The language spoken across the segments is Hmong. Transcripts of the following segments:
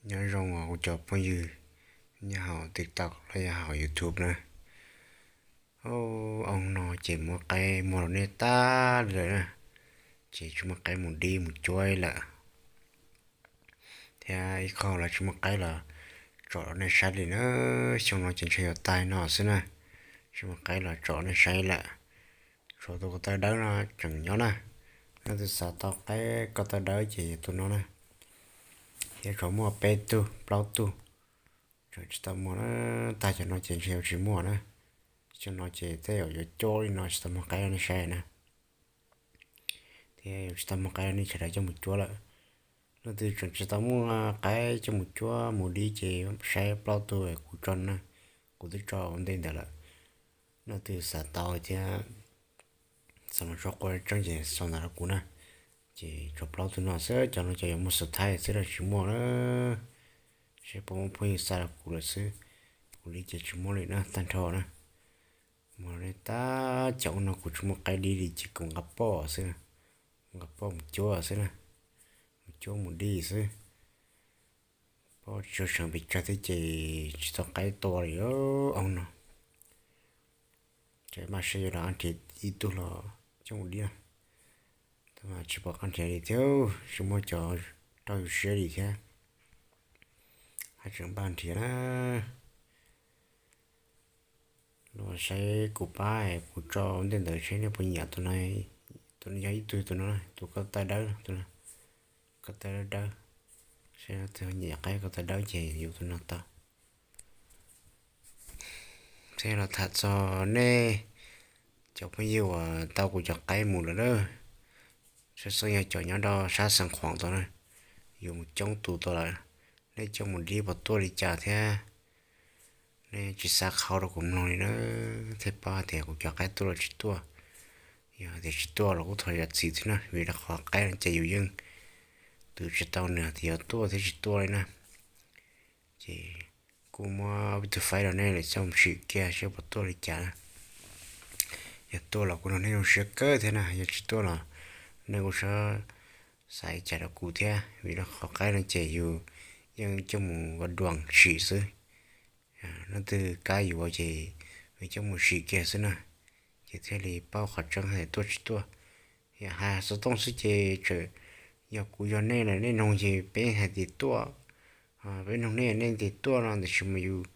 Nyob zoo os kuv cov phooj ywg nyob hauv TikTok los yog hauv YouTube na. Ob hnub no ces muab qaib muag rau nej tag li lawm na, ces tsis muaj qaib mus dib mus cuab lawm, thiab ib qho los tsis muaj qaib los tsom rau nej saib li na. Xyoo no ces ntshe yuav tag no xwb na, tsis muaj qaib los tsom rau nej saib lawm. Tshuav tus ko taw dawb no tseem nyob na, leej twg xav tau qaib ko taw dawb ces yog tus no na, thiab tshuav muaj peb tug plaub tug, tseem tsis tau muag na, tag cov no ces ntshe yuav tsis muaj na. Xyoo no ces tej zaum yuav coob li no tsis tau muag qaib rau nej saib na, thiab yuav tsis tau muag qaib rau nej sawv daws coj mus cuab lawm. Leej twg tseem tsis tau muaj qaib coj mus cuab mus dib ces saib plaub tug kuv tso na, kuv twb tso ua ntej ntawd lawm. Leej twg xav tau thiab xav mus sau quaj tseeb ces sau ntawv rau kuv na. Ces tshuav plaub tug no xwb, cov no ces yuav muaj xus thaib xwb los tsis muaj na. Seb puas muaj phooj ywg xa rau kuv lawm xwb, kuv li ces tsis muaj li na, tag nrho na. Muag li tab cov no kuv tsis muaj qaib dib li ces kuv nqa poj xwb, nqa poj mus cuab xwb na, mus cuab mus dib xwb. Poj tsis tshua seev pes tsawg thiab ces tsis tau qaib tua li ob hnub no. Ces maj seb yuav rov qab nrhiav ib tug los coj mus dib na, tab mas tsis pom qab nrhiav li thiab, tsis muaj cov raug yus siab li thiab, haj tseem npaj nrhiav na. Los saib kuv pab kuv tso ua ntej ntawd seb nej puas nyiam tus no. Tus no yog ib tug, tus no tus ko taw dawb, tus ko taw dawb dawb, seb leej twg nyiam qaib ko taw dawb ces yuav tus no tau. Thiab los tham txog nej cov phooj ywg uas tau kuv cov qaib mus lawm na, tshwj xeeb yog cov nyob rau sab Xeev Khuam tod na, yuav mus coob tus tau lawm. Nej coj mus dib puas tuaj li cas thiab? Nej tsis xa qhau rau kuv mloog li na, thiaj paub hais tias kuv cov qaib tuaj los tsis tuaj. Yog hais tias tsis tuaj los kuj thov zam txim thiab na, vim rau qhov qaib no ces yus yeej twv tsis tau nws hais tias yuav tuaj thiab tsis tuaj li na. Ces kuj muab ib tug faib rau nej lawm coj mus sim kiag seb puas tuaj li cas na. Yog tuaj los kuj nrog nej zoo siab kawg thiab na, yog tsis tuaj los nej kuj txhob xav li cas rau kuv thiab, vim rau qhov qaib no ces yus yeej coj mus ua duas sim xwb. Leej twg kam yuav ces yus coj mus sim kiag xwb na, ces thiaj li paub qhov tseeb hais tias tuaj tsis tuaj. Yog hais xov tooj xwb ces tseem yog kuv yog nej lawm, nej noog ces peb hais tias tuaj, peb noog nej nej tias tuaj no, tiam sis mas yus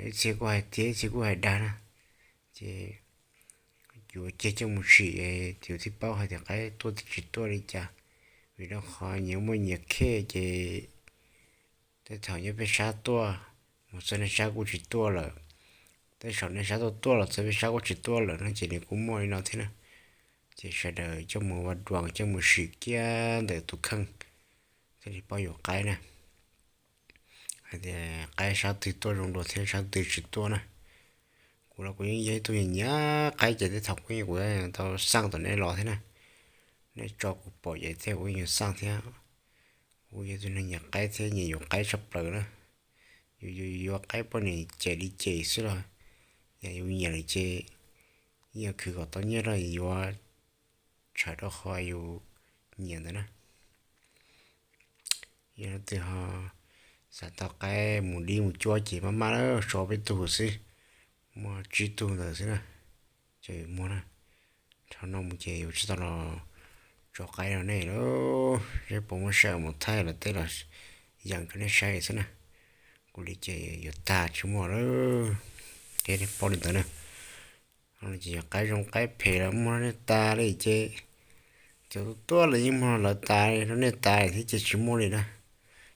ib txhia kuj hais tiag ib txhia kuj hais dag na, ces yus cia coj mus sim, yus thiaj paub hais tias qaib tuaj tsis tuaj li cas. Vim rau qhov nyias muaj nyias khej ces tej thaum nyob peb sab tuaj, mus txog nej sab kuj tsis tuaj lawm, tej zaum nej sab tuaj tuaj los txog peb sab kuj tsis tuaj lawm no ces nws kuj muaj li no thiab na. Ces sawv daws coj mus ua duas coj mus sim kiag ntawm tus kheej thiaj li paub yuav qaib na, hais tias qaib sab twg tuaj zoo dua thiab sab twg tsis tuaj na. Kuv los kuv yeej yog ib tug nyiam nyiam qaib ces tej thaum kuv yeej kuv tau xaj tom nej los thiab na, nej tso kuv pom ces thiaj kuv yeej yuav xaj thiab. Kuv yog tus neeg nyiam qaib thiab nyiam yuav qaib tshaj plaws na. Yus yuav qaib poj niam cem li cem xwb los yog yus nyiam lawm ces yeej yuav khwv kom tau nyiaj rau yuav, tshawm rau qhov yus nyiam ntawd na. Yog leej twg ho xav tau qaib mus dib mus cuab ces maj maj na, tso peb tug xwb, muaj tsib tug ntawd xwb na, ces muag na. Dhau no mus ces yuav tsis tau los tso qaib rau nej lawm, seb puas muaj sij hawm mus thaij los tej los yeem rau nej saib xwb na. Kuv li ces yuav tag tsis muaj lawm, ces nej paub li ntawd na. Ces yog qaib zoo qaib phem los muag rau nej tas li ces, cov tuaj tuaj los yeej muag rau lawv tas li, rau nej tas li thiab ces tsis muaj li na.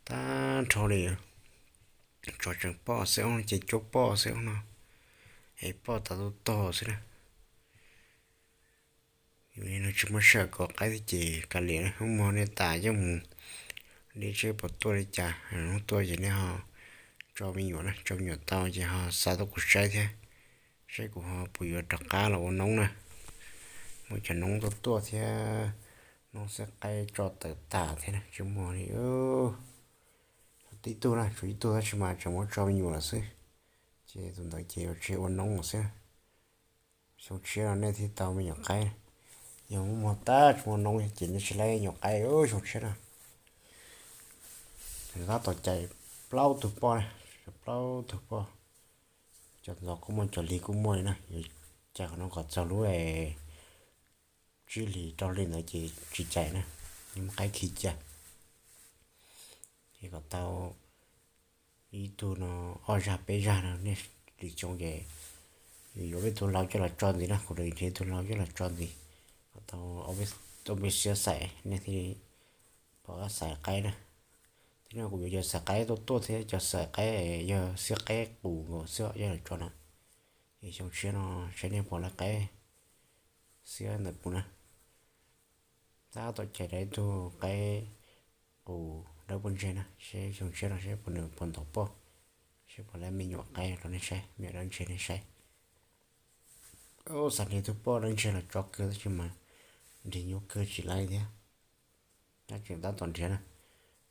Tag nrho li, tsov tseem poj xwb ob no ces cuab poj xwb ob no, es poj tas tuaj tog xwb na. Yus li no tsis muaj sij hawm kov qaib thiab ces kav liam na, muag rau nej tas coj mus dib seb puas tuaj li cas, hnub tuaj ces nej ho tso me nyuam na, tso me nyuam tau ces ho xa tuaj kuv saib thiab, saib kuv ho puas yuav rov qab los ua noob na. Muaj cov noob tuaj tuaj thiab, noob xwb qaib tso tawm tas thiab na, tsis muaj li. Tib tug na, tshuav ib tug tab sis mas tseem muab tso me nyuam lawm xwb, ces tus ntawd ces yuav tsis ua noob lawm xwb. Xyoo tshiab no nej thiaj tau me nyuam qaib, yog muaj muag tag tsis muaj noob ces nej tsis laib nyuam qaib xyoo tshiab no. Tab tom cais plaub tug poj na, plaub tug poj. Cov ntxov kuj muaj, cov hli kuj muaj li na. Yuav cais qhov no kom txog lub tsib hlis rau hli ntawd ces tsis cais na, yeej muaj qaib khi cia. Ces kom tau ib tug no ob zag peb zag no, nej lwm xyoo ces yuav peb tug lau coj los tso ntxiv na, kuv nrhiav ib tug lau coj los tso ntxiv. Kom tau ob peb xiab xaim nej thiaj li pom qab xaiv qaib na. Thiab no kuv yuav cov xaiv qaib tuaj tuaj thiab cov xaiv qaib yog xiab qaib qus nkaus xwb, yog los tso na. Es xyoo tshiab no saib nej pom lawv qaib xiab ntawm kuv na. Tab tom cais rau ib tug qaib qus dawb poj ntseg na, seb xyoo tshiab no seb puas nws puas ntov poj, seb puas lab me nyuam qaib rau nej saib, me nyuam dawb ntseg nej saib. Xav nrhiav tug poj dawb ntseg los tso kawg tab sis mas nrhiav nyuaj kawg tsis laib thiab. Tab tseem tab tom nrhiav na,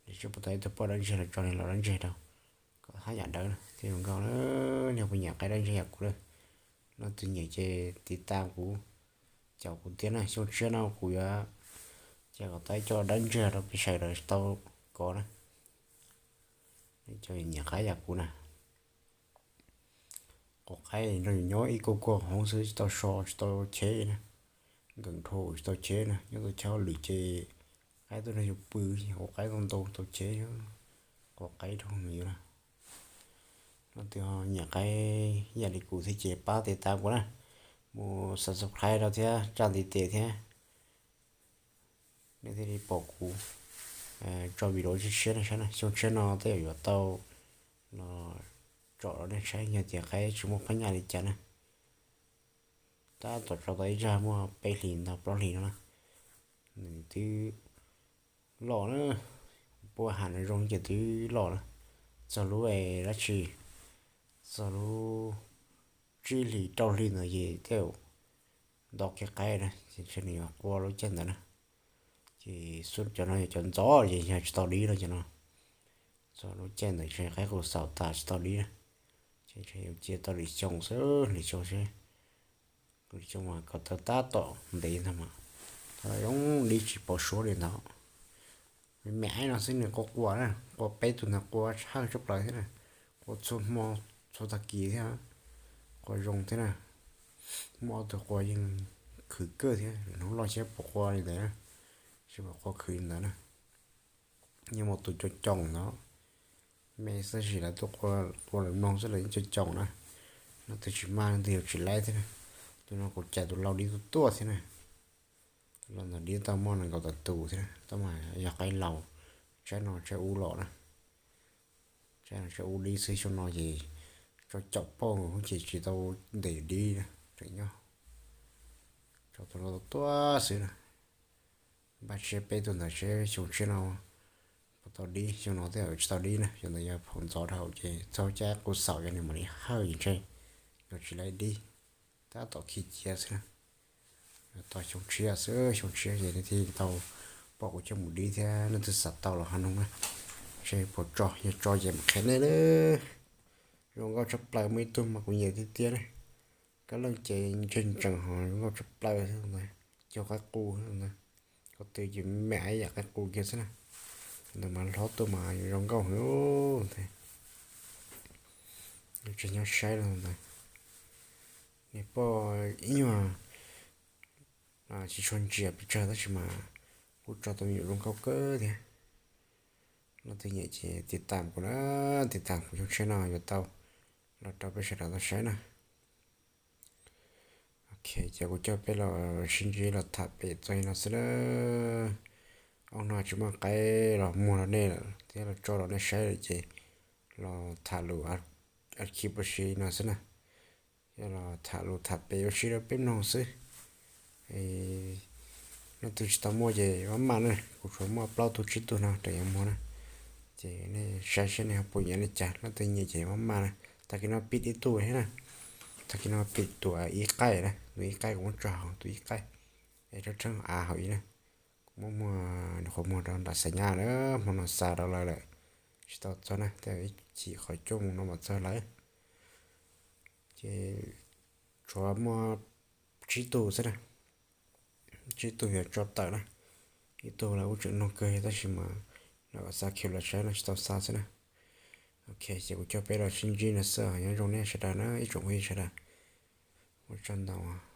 nrhiav seb puas tau ib tug poj dawb ntseg los tso nws los dawb ntseg rau, kom haj yam dawb na thiaj zoo nkauj na. Nej puas nyiam qaib dawb ntseg yam kuv na? Leej twg nyiam ces tiv tas kuv, caum kuv thiab na. Xyoo tshiab no kuv yuav cais kom tau ib co dawb ntseg rau peb sawv daws tau kov na. Nej cov nyiam qaib yam kuv na. Quav qaib nrog yus nyob ib kuag kuag hauv xwb, tsis tau so tsis tau cheb na, nkees dhau tsis tau cheb na. Nyob tau chaw lwm ces qaib tuaj nrog yus pw, quav qaib tau ntau tau cheb, quav qaib rau nws yuav na. Leej twg ho nyiam qaib yam li kuv thiab ces pab tiv tas kuv na, mus subscribe rau thiab tsa ntiv tes thiab. Nej thiaj li pom kuv tso video tshiab tshiab nej saib na. Xyoo tshiab no tej zaum yuav tau los tsom rau nej saib, yog tias qaib tsis muaj phab nyaj li cas na. Tab tom tso tau ib zag muaj peb hlis ntau plaub hlis no na, nws twb loj na. Puab has nws zoo ces twb loj na. Txog lub dab tsi, txog lub tsib hlis rau hli ntawd ces tej zaum nto kiag qaib na, ces ntshe nws yuav qua lub caij ntawd na. Ces xub cov no yog cov ntxov ces yog tsis tau dib no cov no. Txog lub caij ntawd ntshe qaib qus xaum tas tsis tau dib na. Ces ntshe yuav cia tau lwm xyoo xwb, lwm xyoo seb, lwm xyoo mas kom tau tab tom ntev ntag mas, tau zoo dib tsis pom suab li ntawd. Me me no xwb nws qua qua na, qua peb tug ntawd qua tshaj tshaj plaws thiab na, qua txhua hmo txhua tag kis thiab, qua zoo thiab na. Muaj ob tug qua yeej khwv kawg thiab, hnub loj thiab pom qua li ntawd na, tsis pom qua khwv li ntawd na. Yeej muaj tus coo coo ntawd, me xab sim lawv tuaj qua lawv mloog xwb lawv yeej coo coo na. Leej twg tsis maj leej twg yuav tsis laib thiab na. Tus no kuv cais tus lau dib tuaj tuaj thiab na. Tus lau ntawd dib tau muaj nees nkaum tawm tus thiab na, tab mas yog qaib laus, tshaib no tshaib ub los na. Tshaib no tshaib ub dib xwb, xyoo no ces tso caum poj nkaus ces tsis tau ntes dib na, tseem nyob. Tso tus lau tuaj xwb na. Npaj siab peb tug ntawd seb xyoo tshiab no puas tau dib, xyoo no tej zaum tsis tau dib na, xyoo ntawd yog phaum ntxov dhau ces txog caij qus xaum ces nws mam li hawj ntshe, yog tsis laib dib, tab tom khi cia xwb na. Tau xyoo tshiab xwb, xyoo tshiab ces thiaj tau pom kuv coj mus dib thiab, leej twg xav tau los ho noog na. Ntshe puas tso, yog tso ces mam qhia nej na. Zoo nkauj tshaj plaws, muaj ib tug mas kuv nyiam tiag tiag na. Kab leej ces ntseeg ntsees ho zoo nkauj tshaj plaws, cog qaib qus ntag. Ko tw ces me me ib yam qaib qus kiag xwb na. Ntawd mas hlob tuaj mas zoo nkauj heev ntag. Tsis nyob saib los ntawd. Niag poj ib nyuag tsis tshua ntsia pes tsawg tab sis mas kuj tso tau me nyuam zoo nkauj kawg thiab. Leej twg nyiam ces tiv tam kuv na, tiv tam kuv xyoo tshiab no yuav tau los rau peb sawv daws tau saib na. Ok, ces kuv coj peb los sib ntsib los tham pem txog li no xwb na. Ob no tsis muaj qaib los muag rau nej lawm thiab los tso rau nej saib lawm ces los tham lus archive pab si no xwb na. Yog los tham lus tham pem ua si rau peb mloog xwb. Leej twg tsis tau muaj ces maj maj na, kuv tsuas muaj plaub tug tsib tug no tseem yuav muag na. Ces nej saib saib nej ho puas nyiam li cas, leej twg nyiam ces maj maj na. Tag kis no pib ib tug thiab na. Tag kis no pib tus ib qaij na, tus ib qaij kuv muab tso hauv tus ib qaij es rab rheeb av hauv ib na. Kuv muab muag, nws qhuav muag rau nram Xais Nyab lawm, hmo no xa rau lawv lawm, tsis tau txog na, tej ib chim qhov coj mus no mam txog lawv. Ces tshuav muaj tsib tug xwb na, tsib tug yuav tso tawm na. Ib tug lawv kuj tseem noog kawg tab sis mas Xa khij los saib no tsis tau xa xwb na. Ok, ces kuv coj peb los sib ntsib no xwb, nyob zoo nej sawv daws na ib tsoom phooj ywg sawv daws. Ua tsaug ntau.